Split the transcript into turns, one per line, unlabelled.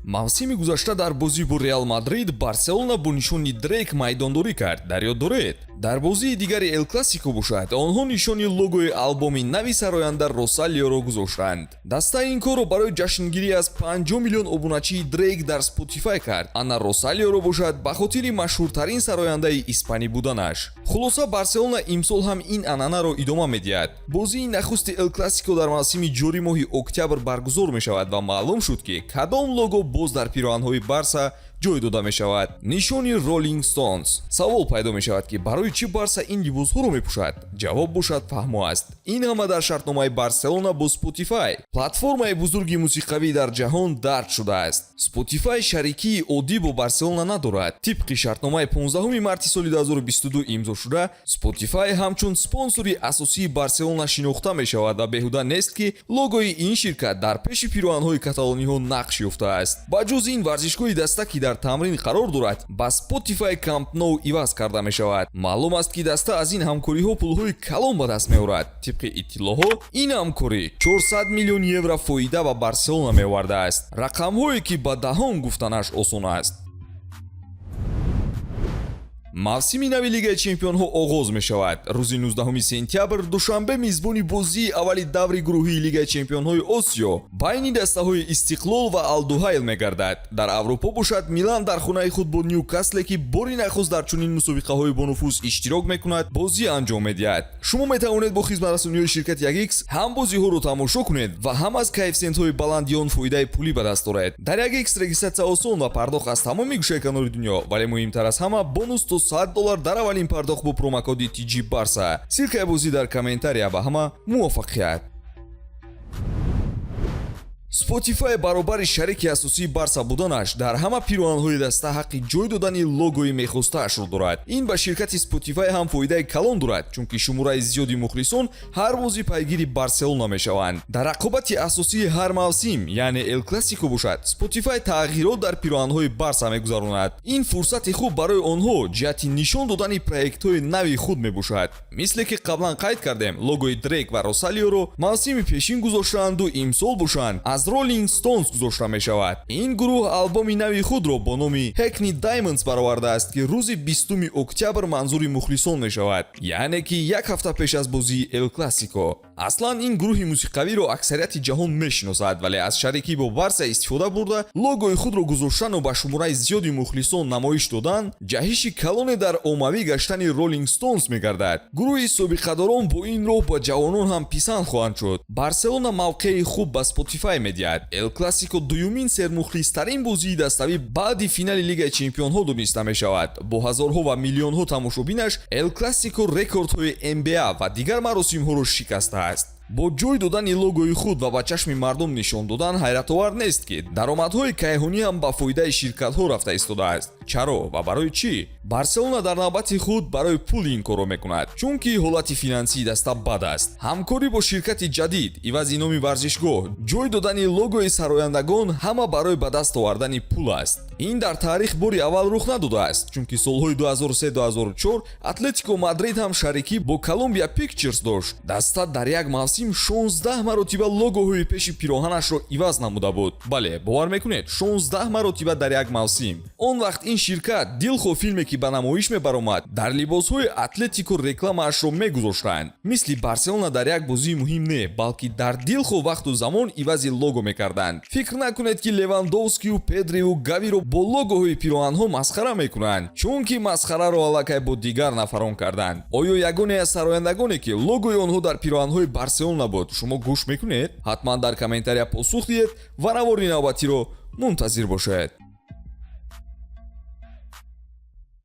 Мавсими гузашта дар бозӣ бо Реал Мадрид Барселона бо нишони Дрейк майдондорӣ кард, дар ёд доред? Дар бозии дигари Эл Классико бошад, онҳо нишони логои албоми нави сароянда Росалиоро гузоштанд. Даста ин корро барои ҷашнгирӣ аз 50 миллион обуначии Дрейк дар Spotify кард. Ана Росалиоро бошад, ба хотири машҳуртарин сарояндаи испанӣ буданаш. Хулоса, Барселона имсол ҳам ин анъанаро идома медиҳад. Бозии нахусти Эл Классико дар мавсими ҷорӣ моҳи октябр баргузор мешавад ва маълум шуд, ки кадом лого боз дар пироҳанҳои Барса ҷой дода мешавад: нишони Rolling Stones. Савол пайдо мешавад, ки барои чӣ Барса ин либосҳоро мепӯшад? Ҷавоб бошад, фаҳмо аст: ин ҳама дар шартномаи Барселона бо Spotify, платформаи бузурги мусиқавӣ дар ҷаҳон, дарҷ шудааст. Spotify шарикии оддӣ бо Барселона надорад. Тибқи шартномаи 15 марти соли 2022 имзошуда, Spotify ҳамчун спонсори асосии Барселона шинохта мешавад ва беҳуда нест, ки логои ин ширкат дар пеши пироҳанҳои каталониҳо нақш ёфтааст. Ба ҷуз ин, варзишгоҳи даста, ки дар тамрин қарор дорад, ба Spotify Camp Nou иваз карда мешавад. Маълум аст, ки даста аз ин ҳамкориҳо пулҳои калон ба даст меорад. Тибқи иттилоъҳо, ин ҳамкорӣ 400 миллион евро фоида ба Барселона меовардааст, рақамҳое, ки ба даҳон гуфтанаш осон аст. Мавсими нави Лигаи чемпионҳо оғоз мешавад. Рӯзи 19 сентябр Душанбе мизбони бозии аввали даври гурӯҳии Лигаи чемпионҳои Осиё байни дастаҳои Истиқлол ва Алдуҳайл мегардад. Дар Аврупо бошад, Милан дар хонаи худ бо Нюкасле, ки бори нахуст дар чунин мусобиқаҳои бонуфуз иштирок мекунад, бозӣ анҷом медиҳад. Шумо метавонед бо хизматрасониҳои ширкати 1X ҳам бозиҳоро тамошо кунед ва ҳам аз коэффисиентҳои баланди он фоидаи пулӣ ба даст оред. Дар 1X регистратсия осон ва пардохт аз тамоми гӯшаи канори дунё, вале муҳимтар аз ҳама, бонус то 100 доллар дар аввалин пардохт бо промокоди TG Барса. Ссылкаи бозӣ дар комментария. Ба ҳама муваффақият! Spotify баробари шарики асосии Барса буданаш, дар ҳама пироҳанҳои даста ҳаққи ҷой додани логои мехостаашро дорад. Ин ба ширкати Spotify ҳам фоидаи калон дорад, чунки шумораи зиёди мухлисон ҳар бозӣ пайгири Барселона мешаванд. Дар рақобати асосии ҳар мавсим, яъне Эл Классико бошад, Spotify тағйирот дар пироҳанҳои Барса мегузаронад. Ин фурсати хуб барои онҳо ҷиҳати нишон додани проектҳои нави худ мебошад. Мисле ки қаблан қайд кардем, логои Дрейк ва Росалиоро мавсими пешин гузоштаанду имсол бошанд, аз Rolling Stones гузошта мешавад. Ин гурӯҳ албоми нави худро бо номи Hackney Diamonds баровардааст, ки рӯзи 20 октябр манзури мухлисон мешавад, яъне ки як ҳафта пеш аз бозии Эл Классико. Аслан ин гурӯҳи мусиқавиро аксарияти ҷаҳон мешиносад, вале аз шарикӣ бо Барса истифода бурда, логои худро гузоштану ба шумораи зиёди мухлисон намоиш додан ҷаҳиши калоне дар оммавӣ гаштани Rolling Stones мегардад. Гурӯҳи собиқадорон бо ин роҳ ба ҷавонон ҳам писанд хоҳанд шуд. Барселона мавқеи хуб ба Spotify медиҳад. Эл Классико дуюмин сермухлистарин бозии даставӣ баъди финали Лигаи чемпионҳо дониста мешавад. Бо ҳазорҳо ва миллионҳо тамошобинаш Эл Классико рекордҳои НБА ва дигар маросимҳоро шикастааст. Бо ҷой додани логои худ ва ба чашми мардум нишон додан, ҳайратовар нест, ки даромадҳои кайҳонӣ ҳам ба фоидаи ширкатҳо рафта истодааст. Чаро ва барои чӣ? Барселона дар навбати худ барои пул ин корро мекунад, чунки ҳолати финансии даста бад аст. Ҳамкорӣ бо ширкати ҷадид, ивази номи варзишгоҳ, ҷой додани логои сарояндагон ҳама барои ба даст овардани пул аст. Ин дар таърих бори аввал рух надодааст, чунки солҳои 2003-2004 Атлетико Мадрид ҳам шарикӣ бо Columbia Pictures дошт. Даста дар як мавсим 16 маротиба логоҳои пеши пироҳанашро иваз намуда буд. Бале, бовар мекунед, 16 маротиба дар як мавсим. Он вақт ин ширкат дилхоҳ филме, ки ба намоиш мебаромад, дар либосҳои Атлетико рекламаашро мегузоштанд. Мисли Барселона дар як бозии муҳим не, балки дар дилхоҳ вақту замон ивази лого мекарданд. Фикр накунед, ки Левандовскию, Педриву Гавиро бо логоҳои пироҳанҳо масхара мекунанд, чунки масхараро аллакай бо дигар нафарон карданд. Оё ягоне аз сарояндагоне, ки логои онҳо дар пироҳанҳои Барселона буд, шумо гӯш мекунед? Ҳатман дар комментария посух диҳед ва навори навбатиро мунтазир бошед.